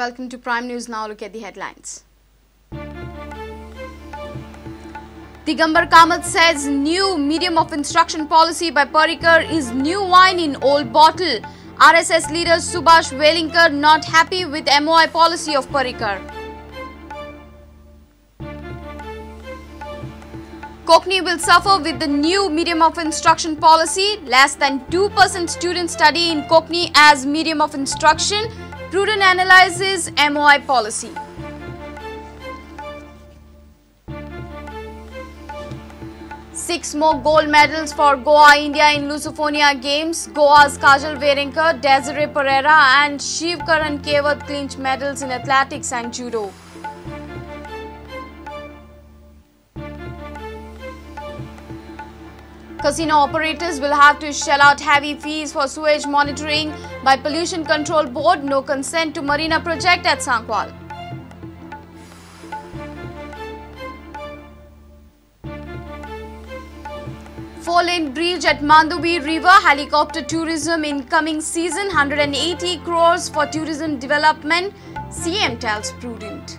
Welcome to Prime News. Now look at the headlines. Digambar Kamat says new medium of instruction policy by Parrikar is new wine in old bottle. RSS leader Subhash Welingkar not happy with MOI policy of Parrikar. Konkani will suffer with the new medium of instruction policy. Less than 2% students study in Konkani as medium of instruction. Prudent analyzes MOI policy. Six more gold medals for Goa India in Lusophonia Games. Goa's Kajal Verenkar, Desiree Pereira and Shivkaran Kevat clinch medals in athletics and judo. Casino operators will have to shell out heavy fees for sewage monitoring by Pollution Control Board. No consent to Marina project at Sankwal. Four-lane bridge at Mandovi River, helicopter tourism in coming season, 180 crores for tourism development, CM tells Prudent.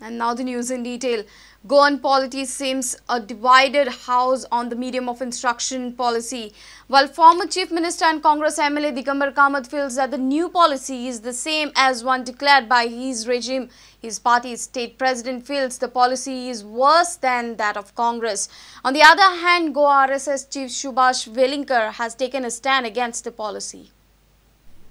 And now the news in detail. Goan polity seems a divided house on the medium of instruction policy. While former Chief Minister and Congress MLA Digambar Kamat feels that the new policy is the same as one declared by his regime, his party's state president feels the policy is worse than that of Congress. On the other hand, Goa RSS Chief Subhash Welingkar has taken a stand against the policy.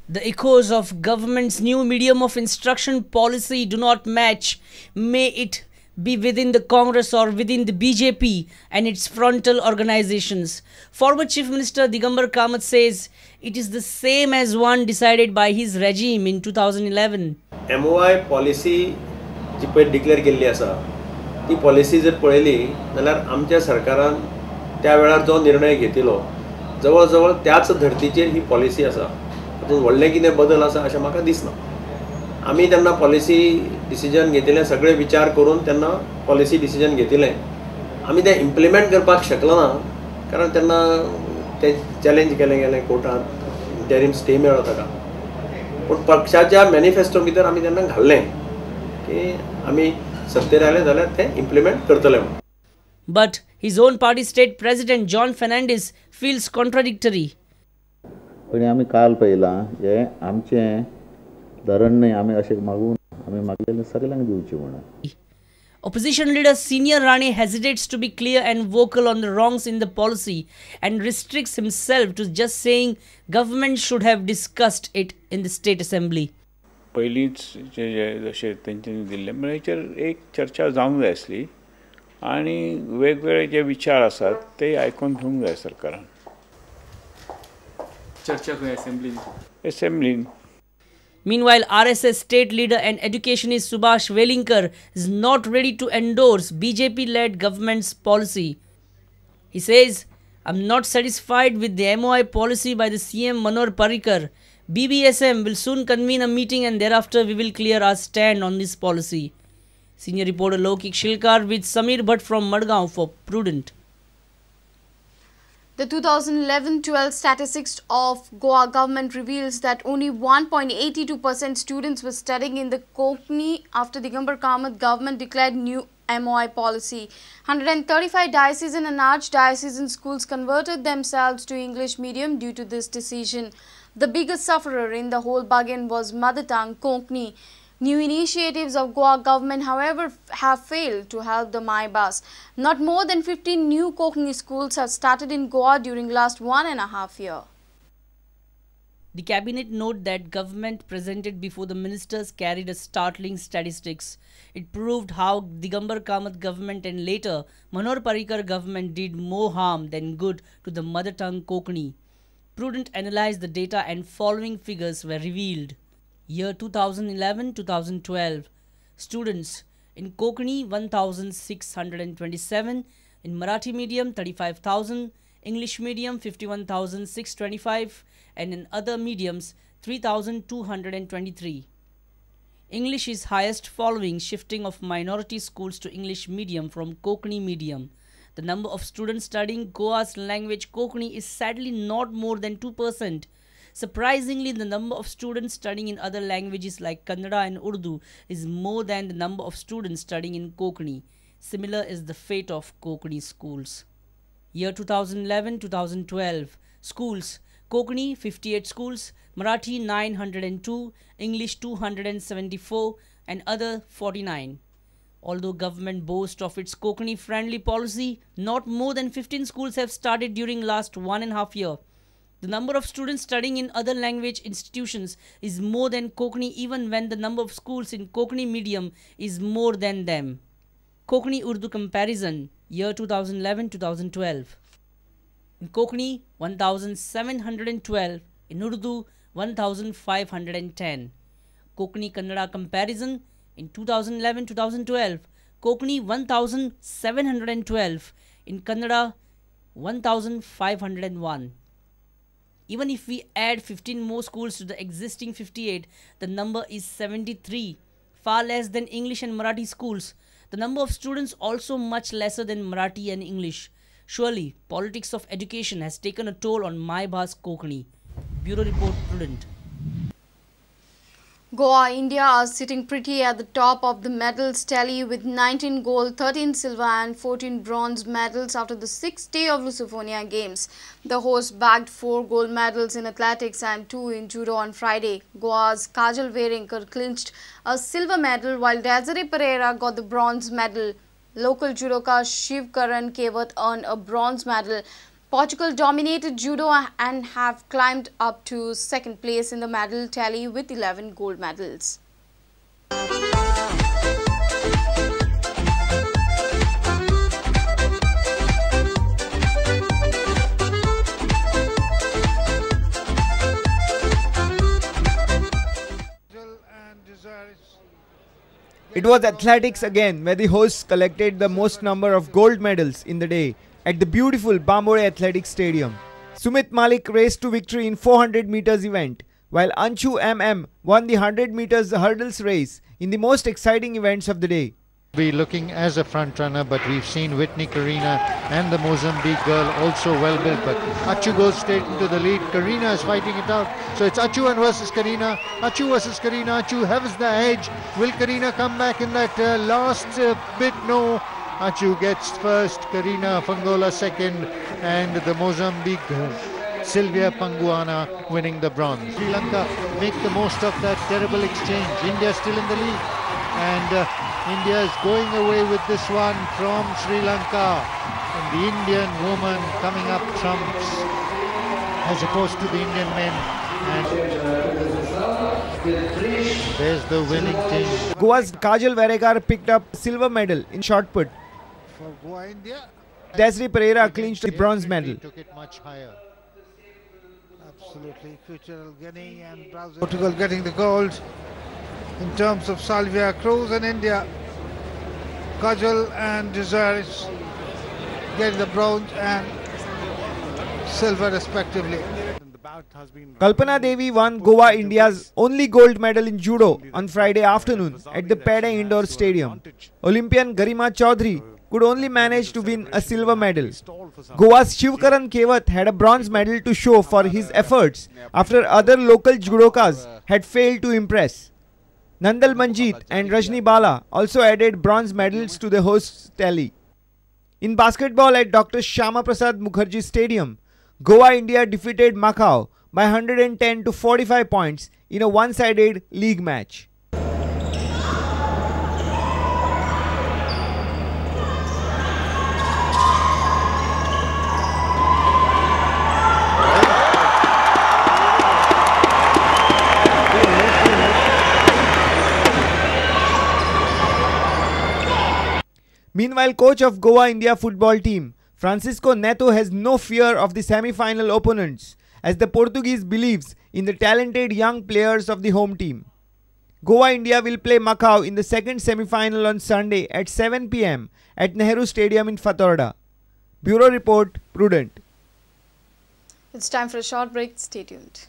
The echoes of government's new medium of instruction policy do not match, may it be within the Congress or within the BJP and its frontal organizations. Former Chief Minister Digambar Kamat says it is the same as one decided by his regime in 2011. MOI policy जी पळय declare केल्ली आसा ती policy जर पळयली जाल्यार आमच्या सरकारान त्या वेळार जो निर्णय घेतिलो जवळ जवळ त्याच धर्तीचेर ही पॉलिसी आसा. तातूंत व्हडलें कितें बदल आसा अशें म्हाका दिसना. आमी तेन्ना पॉलिसी डिसिजन घेतिल्लें, सगळे विचार करून तेन्ना पॉलिसी डिसिजन घेतिल्लें. आमी तें इम्प्लिमेंट करपाक शकलो ना कारण तेन्ना तें चॅलेंज केलें गेलें कोर्टांत, इंटरीम स्टे मेळ्ळो ताका. पूण पक्षाच्या मॅनिफेस्टो भितर आमी तेन्ना घाल्लें की आमी सत्तेर आयले जाल्यार तें इम्प्लिमेंट करतले म्हणून. But his own party state president John Fernandes feels contradictory. पण आमी काल पळयलां हें आमचें धरण न्हय, आमी अशें मागून आमी मागलेलें सगल्यांक दिवचें म्हणून. Opposition leader Senior Rane hesitates to be clear and vocal on the wrongs in the policy and restricts himself to just saying government should have discussed it in the state assembly. पयलींच जे जशें तेंच्यांनी दिल्लें म्हळ्यार हेचेर एक चर्चा जावंक जाय आसली आनी वेगवेगळे जे विचार आसात ते आयकून घेवंक जाय सरकारान. चर्चा खंय असेंब्लीन? असेंब्लीन. Meanwhile, RSS state leader and educationist Subhash Welingkar is not ready to endorse BJP-led government's policy. He says, I'm not satisfied with the MOI policy by the CM Manohar Parrikar. BBSM will soon convene a meeting and thereafter we will clear our stand on this policy. Senior reporter Lokik Shilkar with Samir Bhatt from Madgaon for Prudent. The 2011-12 statistics of Goa government reveals that only 1.82% students were studying in the Konkani after Digambar Kamat government declared new MOI policy. 135 diocesan and archdiocesan schools converted themselves to English medium due to this decision. The biggest sufferer in the whole bargain was mother tongue Konkani. New initiatives of Goa government, however, have failed to help the Maibas. Not more than 15 new Konkani schools have started in Goa during last 1.5 year. The cabinet note that government presented before the ministers carried a startling statistics. It proved how Digambar Kamat government and later Manohar Parrikar government did more harm than good to the mother tongue Konkani. Prudent analyzed the data and following figures were revealed. Year 2011-2012, students in Konkani 1,627, in Marathi medium 35,000, English medium 51,625 and in other mediums 3,223. English is highest following shifting of minority schools to English medium from Konkani medium. The number of students studying Goa's language Konkani is sadly not more than 2%. Surprisingly, the number of students studying in other languages like Kannada and Urdu is more than the number of students studying in Konkani. Similar is the fate of Konkani schools. Year 2011-2012, schools: Konkani 58 schools, Marathi 902, English 274 and other 49. Although government boasts of its Konkani friendly policy, not more than 15 schools have started during last 1.5 year. The number of students studying in other language institutions is more than Konkani even when the number of schools in Konkani medium is more than them. Konkani Urdu comparison, year 2011-2012. In Konkani, 1712, in Urdu, 1510. Konkani Kannada comparison, in 2011-2012, Konkani 1712, in Kannada 1501. Even if we add 15 more schools to the existing 58, the number is 73, far less than English and Marathi schools. The number of students also much lesser than Marathi and English. Surely, politics of education has taken a toll on Maibhas Konkani. Bureau Report, Prudent. Goa, India are sitting pretty at the top of the medals tally with 19 gold, 13 silver and 14 bronze medals after the sixth day of Lusofonia Games. The hosts bagged 4 gold medals in athletics and 2 in judo on Friday. Goa's Kajal Verenkar clinched a silver medal while Desiree Pereira got the bronze medal. Local judoka Shiv Karan Kevat earned a bronze medal. Portugal dominated judo and have climbed up to second place in the medal tally with 11 gold medals. It was athletics again where the hosts collected the most number of gold medals in the day at the beautiful Bambolim Athletics Stadium. Sumit Malik raced to victory in 400 meters event, while Anshu MM won the 100 meters hurdles race in the most exciting events of the day. Be looking as a front runner, but we've seen Whitney Karina and the Mozambique girl also well built, but Achu goes straight into the lead. Karina is fighting it out, so it's Achu and versus Karina. Achu versus Karina. Achu has the edge. Will Karina come back in that last bit? No. Achu gets first, Karina Fangola second, and the Mozambique Sylvia Panguana winning the bronze. Sri Lanka make the most of that terrible exchange. India still in the lead, and India is going away with this one from Sri Lanka. And the Indian woman coming up trumps as opposed to the Indian men. And there's the winning team. Goa's Kajal Verekar picked up silver medal in shot put. For Goa, India, Desiree Pereira clinched the bronze medal. Took it much higher. Absolutely, Futural Guinea and Brazil. Portugal getting the gold. In terms of Salvia Cruz and India, Kajal and Desiree getting the bronze and silver respectively. Kalpana Devi won Goa India's only gold medal in judo on Friday afternoon at the Pede Indoor Stadium. Olympian Garima Chaudhary could only manage to win a silver medal. Goa's Shivkaran Kevat had a bronze medal to show for his efforts after other local judokas had failed to impress. Nandal Manjeet and Rajni Bala also added bronze medals to the hosts' tally. In basketball at Dr. Shyama Prasad Mukherjee Stadium, Goa India defeated Macau by 110 to 45 points in a one-sided league match. Meanwhile, coach of Goa India football team, Francisco Neto, has no fear of the semi-final opponents, as the Portuguese believes in the talented young players of the home team. Goa India will play Macau in the second semi-final on Sunday at 7 p.m. at Nehru Stadium in Fatorda. Bureau Report, Prudent. It's time for a short break. Stay tuned.